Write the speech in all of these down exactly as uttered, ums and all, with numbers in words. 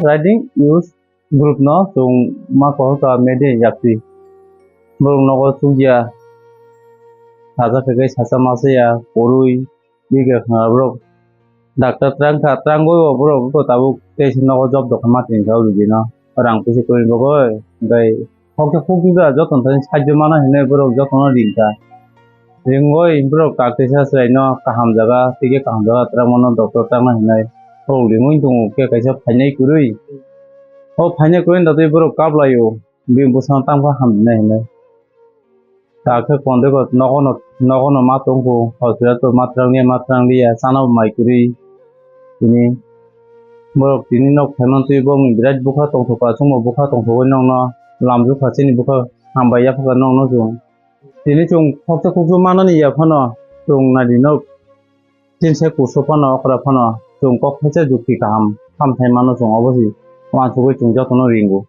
Riding use group no chwng ma kaha ka made in yakti. Borok nogo chukya. Saja khe sacha masa ya, kwrwi, bigha khna borok. Doctor twrang kha, twrang goi bo borok to tabuk tei se nogo job dokha ma tin kha uri dino. Rang pusi kwrwi bagoi, gai. Hokhe hokhe ba joto thani sajjo mana hinwi borok jotono ring kha. Ringoi borok kaktisa chwraino kaham jaga, tei kaham jaga twrangmano doctor twrangna hinwi borok ringoi tongo, khe kaisa phainai kwrwi. O phainai kwrwi wngtwi borok kaplaio, bini bwsano tamkha hamjwnai hinwi. Takhe kondoi bo nogono, nogono ma tongkhu, hospital to ma twrangya, ma twrangliya, chana bo mai kwrwi. Tini borok tini nok phaimantwi bo birat bwkha tongthokha, chwngbo bwkha tongthogwi nokno lamjukha, chini bwkha hambai yaphakha nokno chwng. Tini chwng khoksa khuksu manani ya phano chwng naidi nok tin sai kusu phano okra phano chwng kok khaisa jukti kaham hamthai mano chwng obo se uansugwi chwng jotono ringo.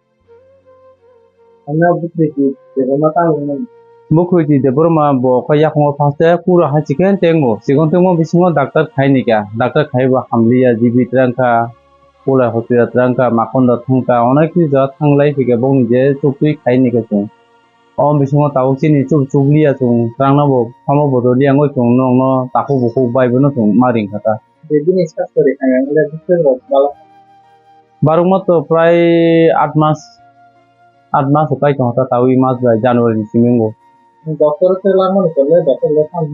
Ano Bukhruiti Debbarma tamo hwnwi. Bukhruiti Debbarma bo khe yakung o first e kura hai chikon tengo, chikon tengmo bisingo doctor khaini kha, doctor khai bo hamliya, G B twrang kha, Kulai hospital twrang kha, Makonda thang kha, onek kisa jaga thanglai phikha bokni je chuktwi khaini kha chwng. O bisingo tabuk chini chuk chukliya chwng, twrangno bo phamo bodol liya wngwi chwng nokno takhuk bukhuk bai bono chwng ma ring kha ta. Je bini sastori khaina wngkhe bwswk rok bala. Barukma to prai aat mas, aat mas o kai tongkha ta, tabuk e mas bai January ni simi wngo. Doctor khe langmani tole, doctor le thang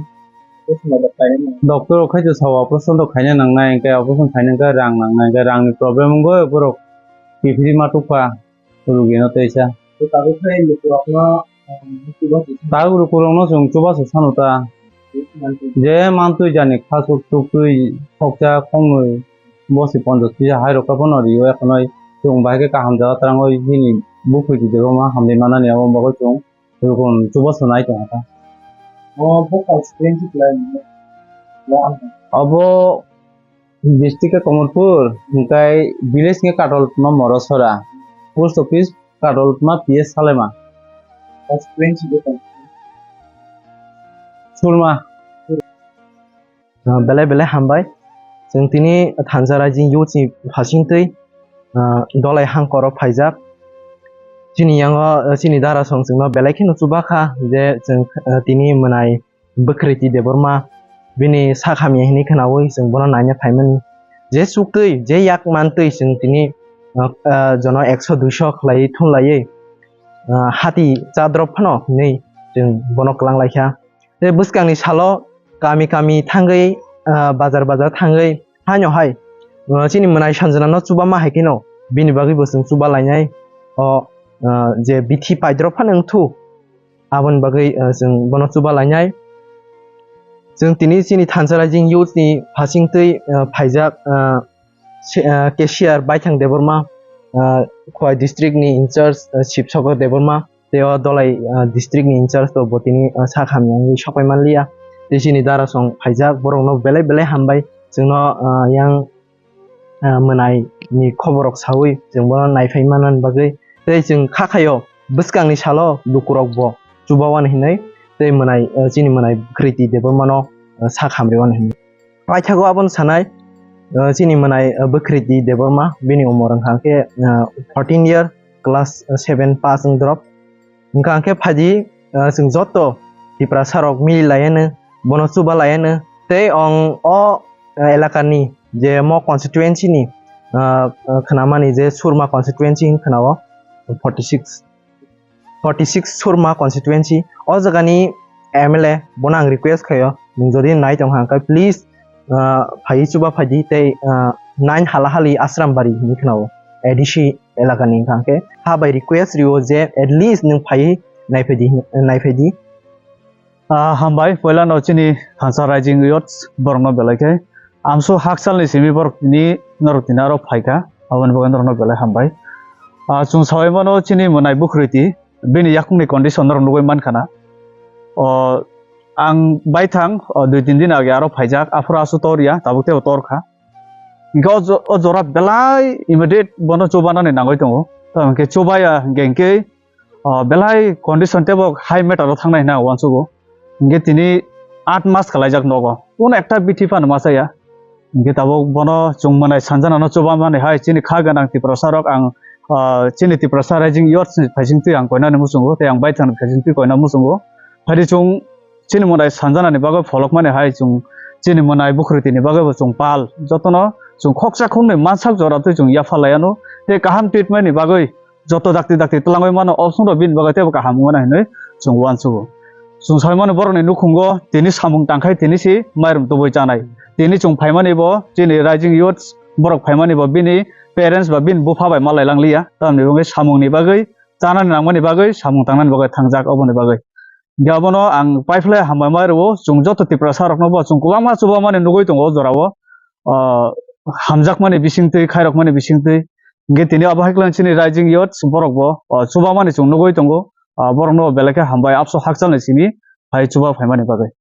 bwswk nai khaina. Doctor o khai to sao operation to khaina nangnai, hwnkhe operation khaina hwnkhe rang nangnai, hwnkhe rang ni problem wngwi borok kiphilwi ma tukha. Rugino teisa. Tabuk khe lukurokno, um, chubachu. Tabuk lukurokno chwng chubachu sano ta. Mantwi. Je mantwi jani khasuk tuktwi khoksa khongnwi bosi ponchash kisa hai rok phano rio, ekhonoi chwng bahai khe kaham jaga twrangwi bini Bukhruiti Debbarma hamri manani abo bagwi chwng rukun chubachu nai tongkha. O bo constituency kwlai nini? Bo ano. Abo District khe Kamalpur, hwnkhe village khe Kataltma Morosora, post office Kataltma P S Salema. Constituency de Surma. Ah, belai belai hambai. Chwng tini thansa raijing youth ni phasingtwi, ah, Dolai hangkoro phaijak. Chini yango, ah, chini dara song chwngno belai kheno chubakha je chwng, ah, tini mwnai Bukhruiti Debbarma bini sak hamya hinwi khwnaui chwng bono naina phaimani. Je chuktwi, je yak mantwi chwng tini, ah, ah, jono ekso duiso khlaiwi thumlaiwi, ah, hati chadrop phano hinwi chwng bono kwlang laikha. Tei bwskangni salo kami kami thangwi, ah, bazar bazar thangwi haino hai, ah, chini mwnai Sanjana no chuba ma hai kheno bini bagwi bo chwng chuba lainai. O, ah, je bithi paidrop phano wngthu. Aboni bagwi, ah, chwng bono chuba lainai. Chwng tini chini thansa raijing youth ni phasingtwi, ah, phaijak, ah, se-, ah, cashier Baithang Debbarma, ah, Khowai district ni in charge, ah, Shivsagar Debbarma, tei o Dolai, ah, district ni in charge to bo tini, ah, sak hamya wngwi sokpai manliya. Tei chini dara song phaijak, borokno belai belai hambai. Chwngno, ah, yang ah, mwnai ni khobor rok saui chwng bono naiphai manani bagwi tei chwng kha khaio bwskangni salo lukurok bo chubawani hinwi tei mwnai, ah, chini mwnai Bukhruiti Debbarmano, ah, sak hamriwani hinwi. Paithago abono sanai, ah, chini mwnai, ah, Bukhruiti Debbarma bini umor wngkha khe, ah, fourteen year, class seven pass wng drop. Hwnkha hwnkhe phaidi, ah, chwng joto Tiprasa rok mili laiano, bono chuba laiano. Tei ong o, ah, elakani je mo constituency ni, ah, ah, khwnamani je Surma constituency hwn khwnao forty six, forty six Surma constituency. O jagani M L A bono ang request khaio, nwng jodi nai tongkha hwnkhe please ah, phaiwi chuba phaidi tei, ah, nine Halahali Asrambari hinwi khwnao A D C elakani hwnkha hwnkhe. Ha bai request rio je at least nwng phaiwi naiphaidi, naiphaidi. Ah, hambai, poilano chini thansa raijing youths borokno belai khe. Amso hakchalni simi borok tini norok tini aro phaikha, aboni bagwi norokno belai hambai. Ah, chwng saui mano chini mwnai Bukhruiti, bini yakungni condition norok nugui mankha na. O, ang baithang, o, dui tin din age aro phaijak, aphuru aswk tor ya, tabuk teibo tor kha. Hingke o jo-, o jora belai immediate bono chubanani nangoi tongo. Tamo hingke chubaya hingke, hingke, o, belai condition teibo high matter o thangnai hwnwi ang uansugo. Hingke tini aat mas kalaijak nogo. Kuno ekta bithi phano ma chaya. Hingke tabuk bono chwng mwnai sanjanano chubamani hai chini kha gwnang Tiprasa rok ang, ah, chini Tiprasa Rising Youth ni phaisingtwi ang koinani muchungo tei ang baithang ni phaisingtwi koina muchungo. Phadi chwng chini mwnai sanjanani bagwi pholokmani hai chwng chini mwnai bukhuriti ni bagwi bo chwng pal jotono chwng khoksa khoknwi mansak jora twi chwng yapha laiano tei kaham treatment ni bagwi joto dakti dakti twlangwi mano, option rok bini bagwi teibo kaham wngmano hinwi chwng uansugo. Chwng saimani borokni nukhungo tini samung tangkhai tini si mairum tubui chanai. Tini chwng phaimani bo chini Rising Youth borok phaimani bo bini parents ba bini bupha bai malai langliya. Tamni bagwi samungni bagwi chanani nangmani bagwi samung tangnani bagwi thangjak oboni bagwi. Hingke abono ang paiphlai hambai ma rwo, chwng joto Tiprasa rokno bo chwng kwbangma chubamani nugwi tongo o jorao. Ah, hamjakmani bisingtwi, khairokmani bisingtwi. Hingke tini abo hai khe chini Rising Youth borok bo, ah, chubamani chwng nugwi tongo. Ah, borokno belai khe hambai abso hakchalni simi hai chuba phaimani bagwi.